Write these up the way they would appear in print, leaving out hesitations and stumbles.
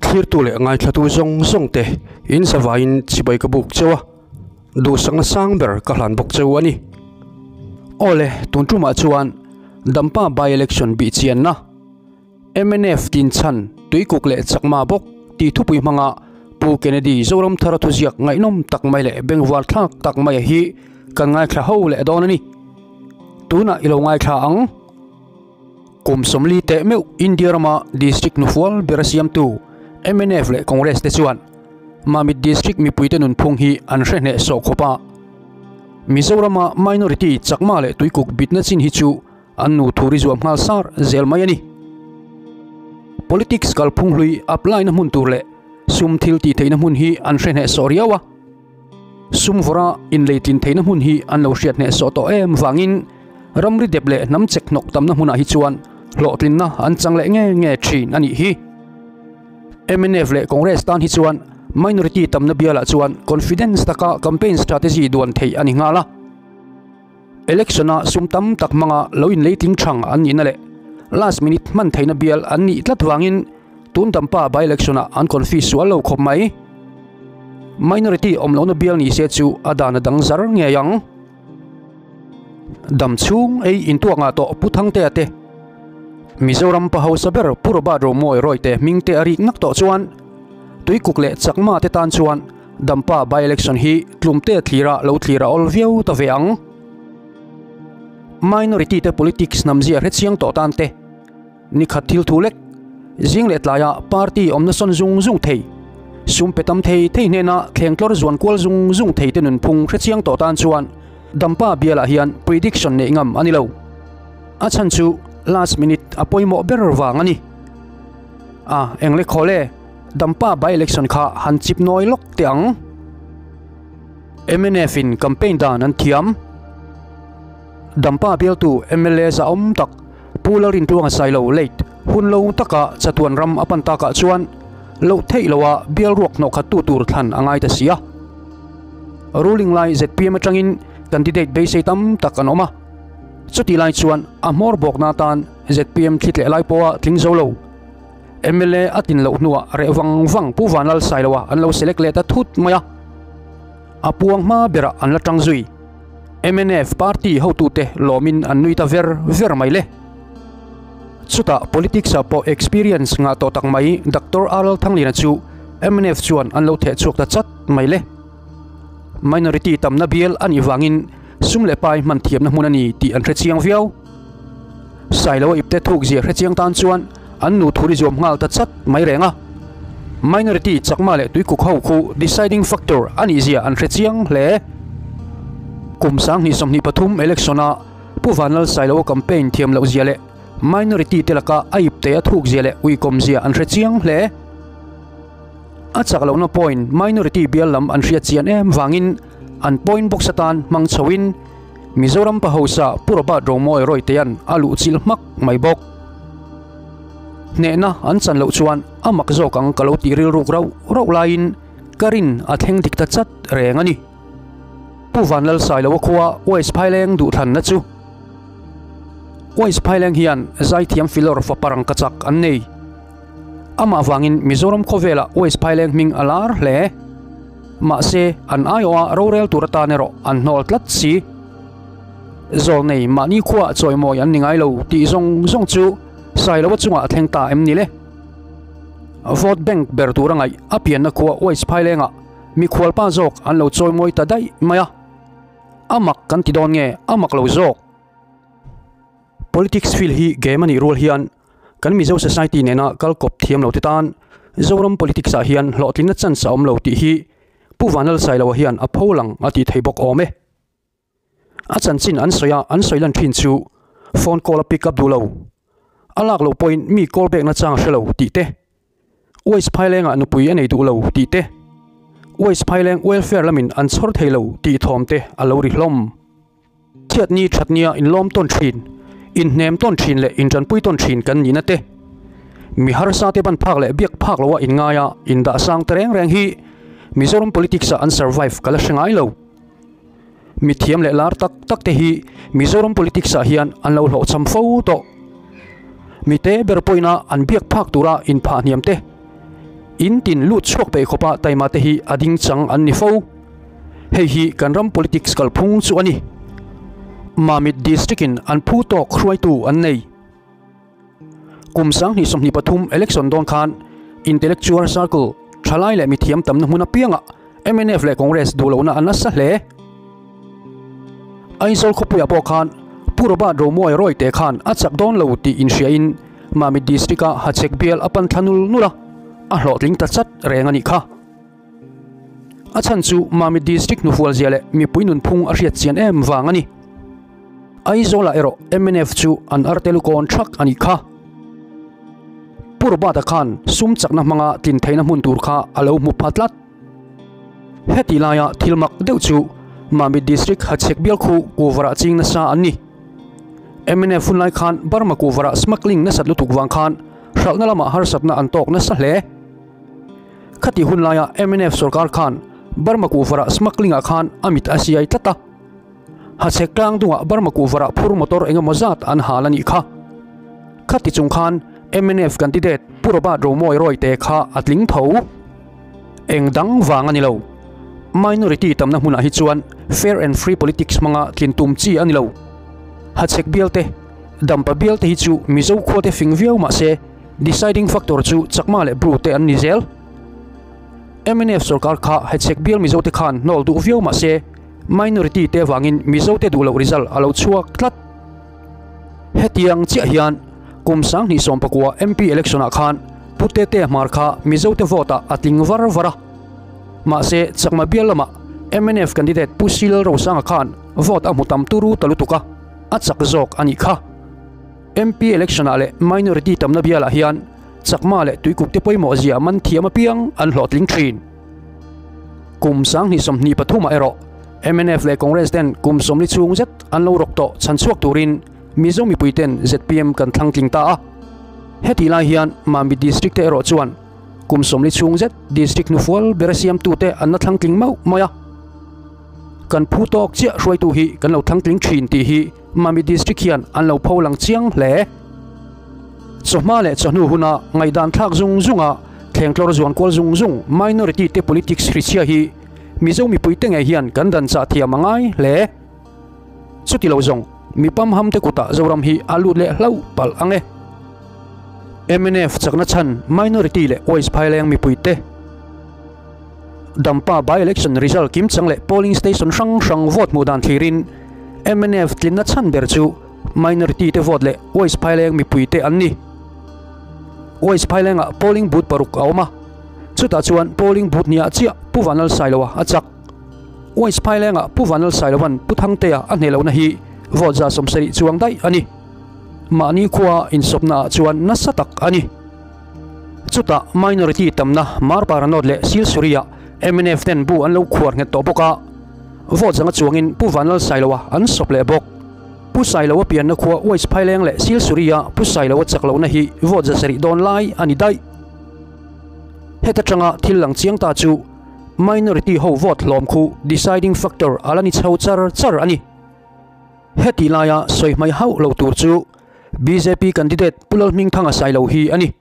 Thlirtu leh ngaithlatu zawng zawng te in zavaiin chibai ka buk cheu a, duhsakna sang ber ka hlan bawk cheu a ni. Awle, tun tumah chuan Dampa by-election bihchianna mnf tin chhan Tuikuk leh Chakma bawk tih thupui hmanga Pu Kennedy Zoramthara thuziak ngaihnawm tak mai leh bengvar thlak tak maia hi kan ngaithla ho leh dawn a ni. Tunah i lo ngaithla ang. Kum 40 teh meuh India rama district hnufual ber a siamtu mnf leh Congress te chuan Mamit district mipuite nunphung hi an hre hneh sawh khawp a. Mizorama minority Chakma leh Tuikuk bitna chin hi chu an nu thur i zuam nghal sar zel mai a ni. Politics kalphung hlui apply na hmun tur leh sum thil tih theihna hmun hi an hre hneh sawh riau a. Sum vawra inleitlin theihna hmun hi an lo hriat hneh sawh tawh em vangin ramri dep leh hnam chek hnawk tamna hmunah hi chuan hlawhtlinna an chang leh nge nge thin a nih hi. Mnf leh Congress tan hi chuan minority tamna bialah chuan confidence taka campaign strategy duan theih a ni nghal a. Election-a sum tam tak hmanga lo inleitling thang an nihna leh last minute hman theihna bial an nih tlat vangin tun dampa by-election-ah an confi sual lo khawp mai. Minority awm lohna bial ni se chu a dan a dang zar ngei ang. Dam chhung ei intuak ngah tawh Pu Thangtea te, Mizoram pa hausa ber Pu Robert Romawi Rawite hming te a rik nak tawh chuan Tuikuk leh Chakma te tan chuan Dampa by-election hi tlumte thlira lo thlir a awl viau ta ve ang. Minority te politics hnamzia hrechiang tawh tan te, nikhat thil thu lek, zing leh tlaia party awmna sawn zung zung thei, sum pe tam thei thei hnena thleng tlawr zuan kual zung zung thei te nunphung hrechiang tawh tan chuan Dampa bialah hian prediction neih ngam a ni lo. A chhan chu last minute a pawimawh ber vang a ni. A, engle khawl e. Dampa by-election kha han chip nawi lawk teh ang. Mnf in campaign dan an thiam. Dampa bialtu mla zahawm tak Pu Lalrintluanga Sailo late hun lo taka chatuan ram a pan takah chuan loh theih loha bial ruak hnawh khat tu tur thlan a ngai ta si a. Ruling lai zpm atangin candidate beisei tam tak an awm a. Chutih lai chuan a hmawr bawkna atan zpm thli tleh lai pawha tling zo lo. Mla a tin loh hnuah reh vang vang Pu Vanlal Sailoa an lo select leh ta thut mai a, a puang hma berah an la tang zui. Mnf party hotute lawmin an nui ta ver ver mai le. Chutah politics ah pawh experience ngah tawh tak mai Doctor RL Thangliana chu mnf chuan an lo theh chhuak ta chat mai le. Minority tamna bial a nih vangin sum leh pai hman thiamna hmun a ni tih an hre chiang viau. Sailoa ipte thuk zia hre chiang tan chuan an nu thur i zuam nghal ta chat mai reng a. Minority Chakma leh Tuikuk ho khu deciding factor a nih zia an hre chiang hle. Kum 2023 election a Pu Vanlal Sailoa campaign thiam loh zia leh minority te laka a ipte a thuk zia leh uikawm zia an hre chiang hle. A chak lohna point minority bial lam an hriat chian em vangin an point box atan hmang chhoin Mizoram pa hausa Pu Robert Romawi Rawitea'n a luh chilh hmak mai bawk. Hnehna an chan loh chuan a mak zawk ang ka lo tih rilruk rauh rauh laiin ka rin a thleng dik ta chat reng a ni. Pu Vanlalsailoa khua West Phaileng duhthlanna chu West Phaileng hian zaithiam filawr fapa rangkachak an nei. Amah vangin Mizoram khawvelah West Phaileng hming a lar hle. Mahse, an aiawha rorel tur atan erawh an hnawl tlat si. Zawlnei mahni khuaah chawimawi an ni ngai lo tih zawng zawng chu Sailoa chungah a thleng ta em ni le? Vote bank ber tura ngaih a pianna khua West Phailengah mikhualpa zawk an lo chawimawi ta daih mai a. A mak kan ti dawn nge a mak lo zawk? Politics field hi game a nih rual hian Kan Mizo society nena kal kawp thiam lo te tan Zoram politics ah hian hlawhtlinna chance a awm lo tih hi Pu Vanlal Sailoa hian a pho lang a tih thei bawk awm e. A chanchin an sawi a an sawi lan thin chu phone call a pick up duh lo, a lak loh pawhin mi call back na chang a hre lo tih te, Waste phailengah nupui a nei duh lo tih te, Waste phaileng welfare lamin an chhawr thei lo tih thawm te a lo ri hlawm. Chhiatni thatnia inlawm tawn thin, inhnem tawn thin leh intanpui tawn thin kan nihna te, mi harsa te ban phak leh biak phak loa inngaia indah sang te reng reng hi Mizoram politics ah an survive ka la hre ngai lo. Mi thiam leh lar tak tak te hi Mizoram politics ah hian an lo hlawhchham fo tawh. Mi te ber pawhin a an biak phak tura inphah hniam te. In tin lut chhuak peih khawpa taima te hi a ding chang an ni fo. Hei hi kan ram politics kalphung chu a ni. Mamit District in an phu tawk hruaitu an nei. Kum 2023 election dawn khan Intellectual Circle thalai leh mithiam tamna hmun apiangah mnf leh Congress duh lohna a nasa hle. Aizawl khawpuiah pawh khan Pu Robert Romuai Rawite khan a chak dawn lo tih inhriain Mamit District-a Hachhek bial a pan thla nul nul a, a hlawhtling ta chat reng a nih kha. A chhan chu Mamit District hnufual zia leh mipui nunphung a hriat chian em vang a ni. Aizawlah erawh mnf chu an artel kawn thak a nih kha. Pu Robert-a khan sum chakna hmanga tlin theihna hmun tur kha a lo hmu pha tlat. Heti laia thil mak deuh chu Mamit District Hachhek bial khu kuvarah ching nasa an ni. Mnf hunlai khan Burma kuvarah smuggling nasat lutuk vang khan hralhna lamah harsatna an tawk nasa hle. Khati hunlaia mnf sorkar khan Burma kuvarah smuggling ah khan a mit a siai tlat a. Hachhek tlang dungah Burma kuvarah phur motor engemaw zat an hal a nih kha. Khati chung khan mnf candidate Pu Robert Romawi Rawite kha a tling tho. Eng dang vang a ni lo. Minority tamna hmunah hi chuan fair and free politics hmanga tlin tum chi a ni lo. Hachhek bial te, Dampa bial te hi chu Mizo khua te fing viau mah se deciding factor chu Chakma leh Bru te an ni zel. Mnf sorkar kha Hachhek bial Mizo te khan hnawl duh viau mah se minority te vangin Mizo te duh loh result a lo chhuak tlat. Hetiang chiah hian kum 2019 MP election ah khan Pu Tete Hmar kha Mizo te vote ah a tling var var a. Mahse Chakma bial lamah mnf candidate Pu Sil Rosanga khan vote a hmu tam turu ta lutuk a, a chak zawk a nih kha. MP election ah leh minority tamna bial ah hian Chakma leh Tuikuk te pawimawh zia man thiam apiang an hlawhtling thin. Kum 2023 ah erawh mnf leh Congress ten kum 40 chhung zet an lo rawk tawh chhan chhuak turin Mizo mipui ten zpm kan thlang tling ta a. Hetih lai hian Mamit District te erawh chuan kum 40 chhung zet District hnufual ber a siamtu te an la thlang tling mauh mai a. Kan phu tawk chiah hruaitu hi kan lo thlang tling thin tih hi Mamit District hian an lo pho lang chiang hle. Chawhma leh chawhnu huna ngaihdan thlak zung zunga thlengtlawr zuan kual zung zung minority te politics hrichhia hi Mizo mipui te ngei hian kan dan chah thiam a ngai hle. Chuti lo zawng, mi pamham te kutah Zoram hi a lut leh hlauh palh ang e. Mnf chakna chhan minority leh West Phaileng mipui te Dampa by-election result kimchang leh polling station hrang hrang vote hmuh dan thlirin mnf tlinna chhan ber chu minority te vote leh West Phaileng mipui te an ni. West Phailengah polling booth paruk a awm a, chutah chuan polling booth hniah chiah Pu Vanlal Sailoa a chak. West Phailengah Pu Vanlal Sailova'n Pu Thangtea a hneh lohna hi vote 70% chuang daih a ni. Mahni khua insawpnaah chuan nasa tak a ni. Chutah minority tamna Marpara North leh Silsuri-ah mnf ten bu an lo khuar nghet tawh bawk a, vote zanga chuangin Pu Vanlal Sailoa an sawp leh bawk. Pu Sailoa pianna khua West Phaileng leh Silsuri-a Pu Sailoa chak lohna hi vote 7% dawn lai a ni daih. Heta tanga thil lang chiang ta chu minority ho vote hlawm khu deciding factor a la ni chho char char a ni. Heti laia sawi hmai hauh lo tur chu bjp candidate Pu Lalhmingthanga Sailo hi a ni.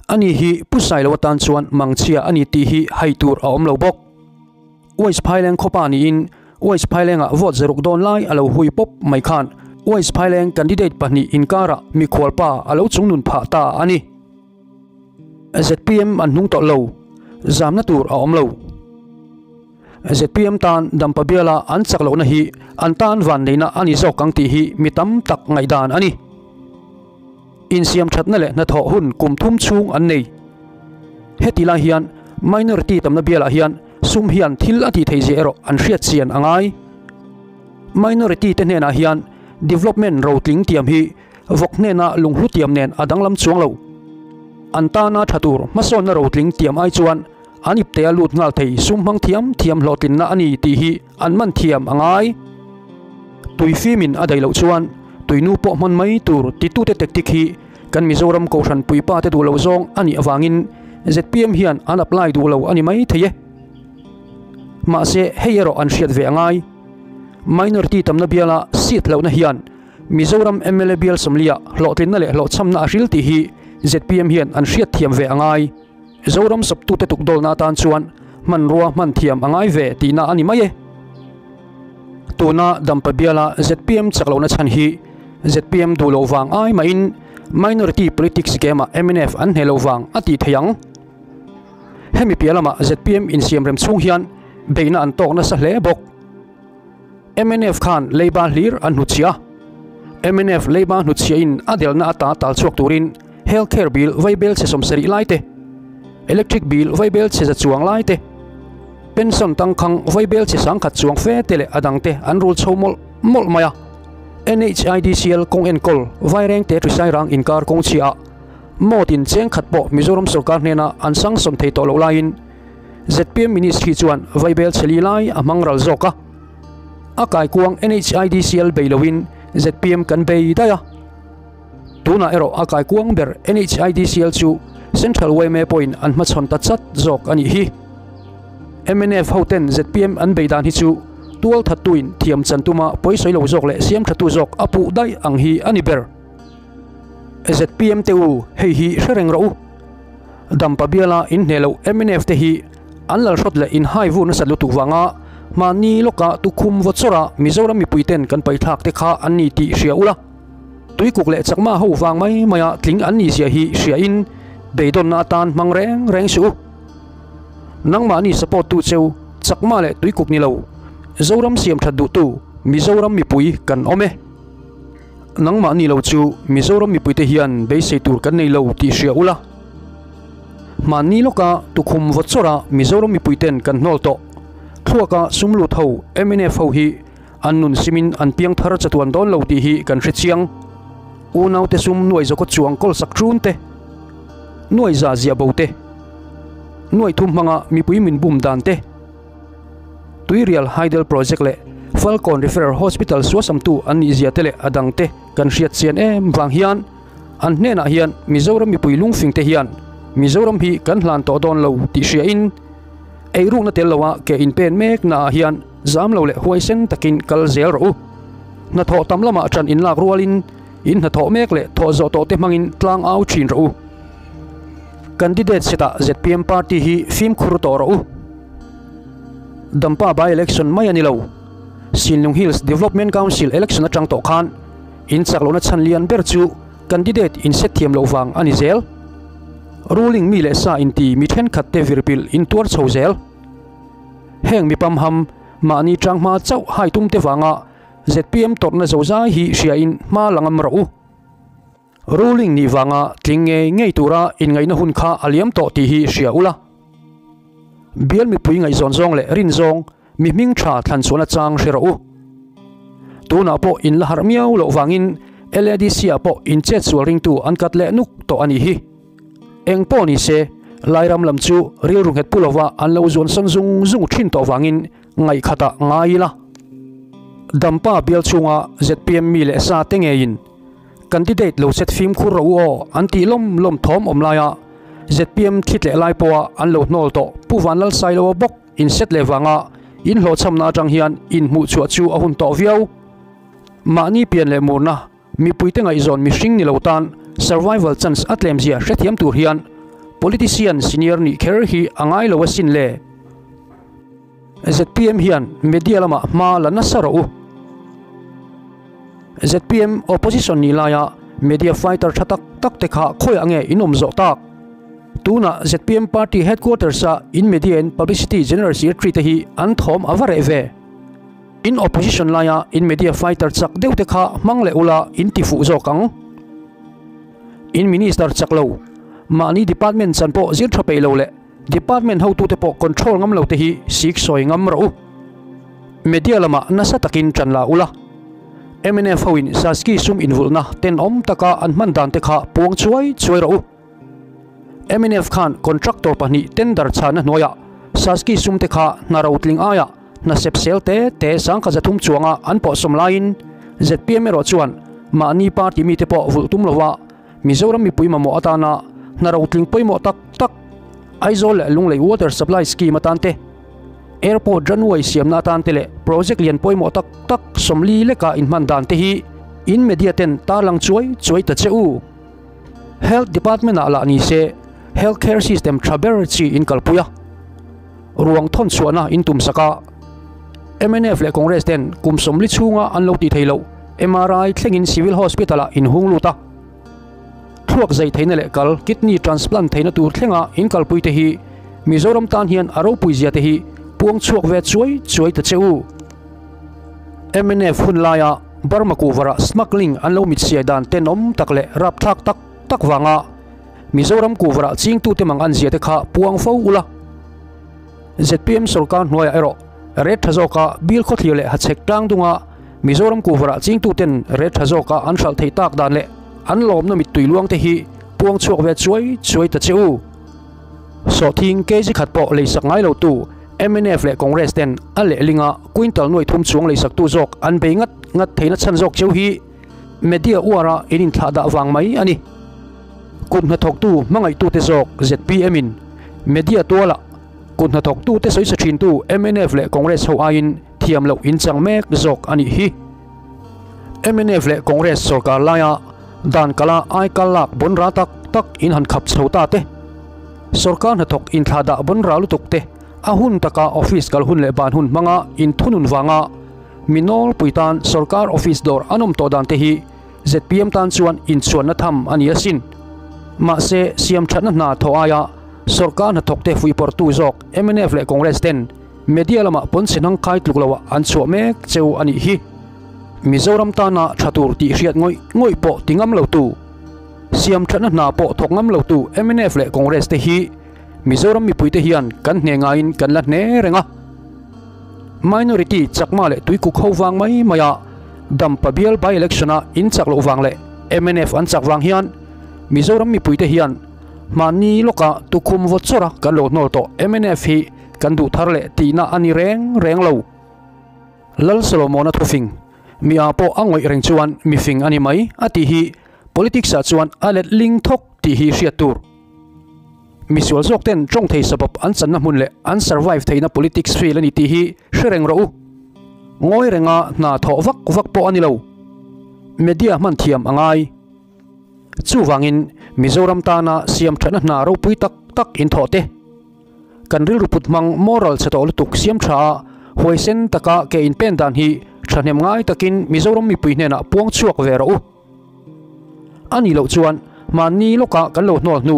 Ani hi Pu Sailo atan chuan mangchhia a ni tih hi hai tur a awm lo bawk. West Phaileng khawpa niin West Phailengah vote 600 dawn lai a lo hui pawp mai khan West Phaileng candidate pahnih inkarah mikhualpa a lo chungnun phah ta a ni. Zpm an hnung tawh lo, zamna tur a awm lo. Zpm tan Dampa biala an chak lohna hi an tan vanneihna a ni zawk ang tih hi mi tam tak ngaihdan a ni. Insiam thatna leh hnathawh hun kum thum chhung an nei. Heti lai hian minority tamna bialah hian sum hian thil a tih theih zia erawh an hriat chian a ngai. Minority te hnenah hian development rotling tiam hi vawk hnena lunghlu tiam nen a danglam chuang lo. An tana tha tur hmasawnna rotling tiam ai chuan an ipte a lut nghal thei sum hmang thiam thiam hlawhtlinna a ni tih hi an man thiam a ngai. Tui fimin a daih loh chuan tuinu pawh hman mai tur titute tactic hi kan Mizoram Kohhran puipa te duh lo zawng a nih avangin zpm hian an apply duh lo a ni mai thei e. Mahse hei erawh an hriat ve a ngai. Minority tamna biala seat lohna hian Mizoram mla bial 40 ah hlawhtlinna leh hlawhchhamna a hril tih hi zpm hian an hriat thiam ve a ngai. Zoram sawptute tukdawlna atan chuan hmanrua hman thiam a ngai ve tihna a ni mai e. Tuna Dampa biala zpm chak lohna chhan hi zpm duh loh vang ai mahin minority politics game-ah mnf an hneh loh vang a tih theih ang. Hemi piah lamah zpm insiamrem chhung hian beihna an tawk nasa hle bawk. Mnf khan leiba hlir an hnutchhiah a, mnf leiba hnutchhiahin a delna ata tal chhuak turin health care bill vaibel chhe sawmsarih lai te, electric bill vaibel chhe za chuang lai te, pension tangkhang vaibel chhe sangkhat chuang fe te leh a dangte an rul chho mawlh mawlh mai a. NHIDCL kawng enkawl Vairengte Trisairang inkar kawng chhiah mawtin cheng khat pawh Mizoram sorkar hnena an sang sawm thei tawh loh laiin zpm ministry chuan vaibel chhe li lai a hmang ral zawk a. A kaikuang NHIDCL bei loin zpm kan bei daih a. Tunah erawh a kaikuang ber NHIDCL chu Central yma pawhin an hmachhawn ta chat zawk a nih hi. Mnf hoten zpm an bei dan hi chu tual thattuin thiam chan tuma pawisawi lo zawk leh siam thatu zawk a puh daih ang hi a ni ber. Zpm te u, hei hi hre reng rawh u. Dampa biala inhneh loh mnf te hi an lalhrawt leh inhai vur nasat lutuk vanga mahni lawka tukhum vaw chawrha Mizoram mipuiten kan paithlak te kha an ni tih hria ula. Tuikuk leh chakma ho vang mai maia tling an nih zia hi hriain beidawnna atan hmang reng reng suh u. Nangmahni support tu cheu chakma leh tuikuk ni lo, Zoram siam that duhtu Mizoram mipui kan awm e. Nangmahni lo chu Mizoram mipuite hian beisei tur kan nei lo tih hria ula. Hmanni lawka tukhum vaw chawrha Mizoram mipuiten kan hnawl tawh. Thluaka sum lut ho mnf ho hi An nun simin an piang thar chatuan dawn lo tih hi kan hre chiang. Unaute sum nuai zawka chuang kawl sak ṭun te, nuai za ziah bo te, nuai thum hmanga mipui min bum dan te, Tuirial Hydel Project leh Falkawn Referral Hospital suasamtu an nih zia te leh a dang te kan hriat chian em vang hian an hnenah hian Mizoram mipui lungfing te hian Mizoram hi kan hlan tawh dawn lo tih hriain eirukna tel loa ke inpen meknaah hian Zam lo leh huaisen takin kal zel rawh u. Hnathawh tam lamah ṭan inlak rualin in hnathawh mek leh thawh zawh tawhte hmangin tlang au ṭhin rawh u. Candidate setah zpm party hi fimkhur tawh rawh u. Dampa by election mai a ni lo. Sinlung Hills Development Council election aṭang tawh khan in chak lohna chhan lian ber chu candidate in set thiam loh vang a ni zel. Ruling mi leh sa inti mi ṭhenkhatte virpilh in tuar chho zel. Heng mi pamham, mahni tanghma chauh hai tum te vanga zpm tawrhna zozai hi hriain hma la ngam rawh u. Ruling nih vanga tling ngei ngei tura inngaihna hun kha a liam tawh tih hi hria ula. Bial mipui ngaihzawn zawng leh rin zawng mi hming tha thlan chhuahna chang hre rawh u. Tunah pawh in la harh miau loh vangin LADC ah pawh in chetsual ringtu an kat leh nuk tawh a nih hi. Eng pawh ni se, Lairam lam chu rilru nghet pu lova an lo zuan sawn zung zung thin tawh vangin ngaihkhatah ngai ila. Dampa bial chhunga zpm mi leh sa te ngeiin candidate lo set fimkhur rawh u aw an tih lawm lawm thawm awm laia zpm thi tleh lai pawha an lo hnawl tawh Pu Vanlalsailoa bawk in set leh vanga in hlawhchhamna atang hian inhmuhchhuah chu a hun tawh viau. Mahni pian leh murna Mipuite ngaihzawn mihring ni lo tan survival chance a tlemzia hrethiam tur hian politician senior nih kher hi a ngai lo asin le. Zpm hian media lamah hma la nasa rawh u. Zpm opposition nih laia media fighter tha tak tak te kha khawiah nge in awm zawh tak? Tunah zpm party headquarters a in media in publicity general secretary te hi an thawm a va reh ve. In opposition laia in media fighter chak deuh te kha hmang leh ula in ti fuh zawk ang. In minister chak lo, mahni department chan pawh zir tha peih lo leh department hotute pawh control ngam lo te hi sik sawi ngam rawh u. Media lamah nasa takin tan la ula. Mnf hoin Saski sum invulhna tenawm taka an hman dan te kha puang chuai chuai rawh u. Mnf khan contractor pahnih tender chhana hnuaiah Saski sum te kha hna rotling aiah hna sep sel te te sangkhat zathum chuanga an pawhsawm laiin zpm erawh chuan mahni party mite pawh vulh tum lova Mizoram mipui mamawh atana hna rotling pawimawh tak tak Aizawl leh Lunglei Water Supply Scheme atan te, Airport runway siamna atan te leh project lian pawimawh tak tak sawmli leka inhman dan te hi in media ten tarlang chuai chuai ta che u. Health Department ah lah ni se, Health care system tha ber chi in kalpui a, ruang thawn chhuahna in tum sak a. Mnf leh Congress ten kum sawmli chhunga an lo tih theih loh MRI thlengin Civil Hospital ah in hung lut a. Thluak zai theihna leh kal kidney transplant theihna tur thlenga in kalpui te hi Mizoram tan hian a ropui zia te hi puang chhuak ve chuai chuai ta che u. Mnf hun laia Burma kuhvarah smuggling an lo mitsiai dan tenawm tak leh rapthlak tak tak vanga Mizoram kuhvarah chingtute mang an zia te kha puang fo ula. Zpm sorkar hnuaiah erawh ret tha zawka bill khawthlir leh hachhek tlang dunga Mizoram kuhvarah chingtuten ret tha zawka an hralh theih tak dan leh an lawmna mittui luang te hi puang chhuak ve chuai chuai ta che u. Sawhthing kg khat pawh leisak ngai lo tu mnf leh Congress ten a lehlinga quintal nuai thum chuang leisaktu zawk an bei ngat ngat theihna chhan zawk cheu hi media uara in inthlah dah vang mai a ni. Kut hnathawktu hmangaihtute zawk zpm in media tuala kut hnathawktute sawi sa thintu mnf leh Congress ho aiin thiam loh in chang mek zawk a nih hi. Mnf leh Congress sorkar laia dan kala aikal lak bawn ra tak tak in han khap chho ta te, sorkar hnathawk inthlah dah bawn ra lutuk te, a hun taka office kal hun leh ban hun hmanga inthunun vanga mi nawlpui tan sorkar office dawr an awm tawh dan te hi zpm tan chuan inchhuanna tham a ni asin. Mahse, siam thatna hna thawh aia sorkar hnathawkte fuihpawrhtu zawk mnf leh Congress ten media lamah pawnchhe hnang khai tluk loah an chhuah mek cheu a nih hi. Mizoram tana tha tur tih hriat ngawih ngawih pawh ti ngam lotu, siam thatna hna pawh thawk ngam lotu mnf leh Congress te hi Mizoram mipuite hian kan hne ngaiin kan la hne reng a. Minority chakma leh tuikuk ho vang mai maia Dampa bial by election a in chak loh vang leh mnf an chak vang hian Mizoram mipuite hian mahni lawka tukhum vawt chawrh a kan lo hnawl tawh mnf hi kan duh thar leh tihna a ni reng reng lo. Lal Solomona thufing, Mi ah pawh a ngawih reng chuan mifing a ni mai a tih hi politics ah chuan a let ling thawk tih hi hriat tur. Misual zawk ten tawng thei sabab an channa hmun leh an survive theihna politics field a ni tih hi hre reng rawh u. Ngawi renga hna thawh vak vak pawh a ni lo. Media hman thiam a ngai. Chuvangin Mizoram tana siam thatna hna ropui tak tak in thawh te. Kan rilru put hmang moral chhe tawh lutuk siam tha a, huaisen taka ke inpen dan hi thahnem ngai takin Mizoram mipui hnenah puang chhuak ve rawh u. A nih loh chuan mahni lawkah kan lo hnawl hnu,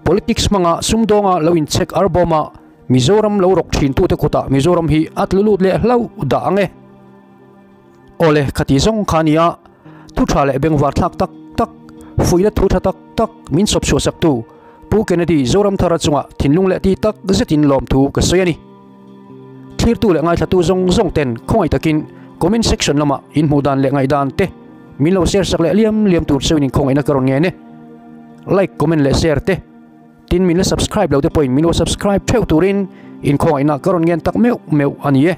politics hmanga sumdawnga lo inchhek arbawma Mizoram lo rawk thintute kutah Mizoram hi a tlu lut leh hlauh dah ang e. Awle, khati zawng kha a nia, thu tha leh bengvar thlak tak tak, fuihna thu tha tak tak min sawp chhuah saktu Pu Kennedy Zoramthara chungah thinlung leh ti tak zetin lawmthu ka sawi a ni. Thlirtu leh ngaithlatu zawng zawng ten khawngaih takin comment section lamah in hmuh dan leh ngaihdan te min lo share sak leh liam liam tur cheuhin in khawngaihna ka rawn ngen e. Like, comment leh share te tin min la subscribe lo te pawhin min lo subscribe theuh turin in khawngaihna ka rawn ngen tak meuh meuh a ni e.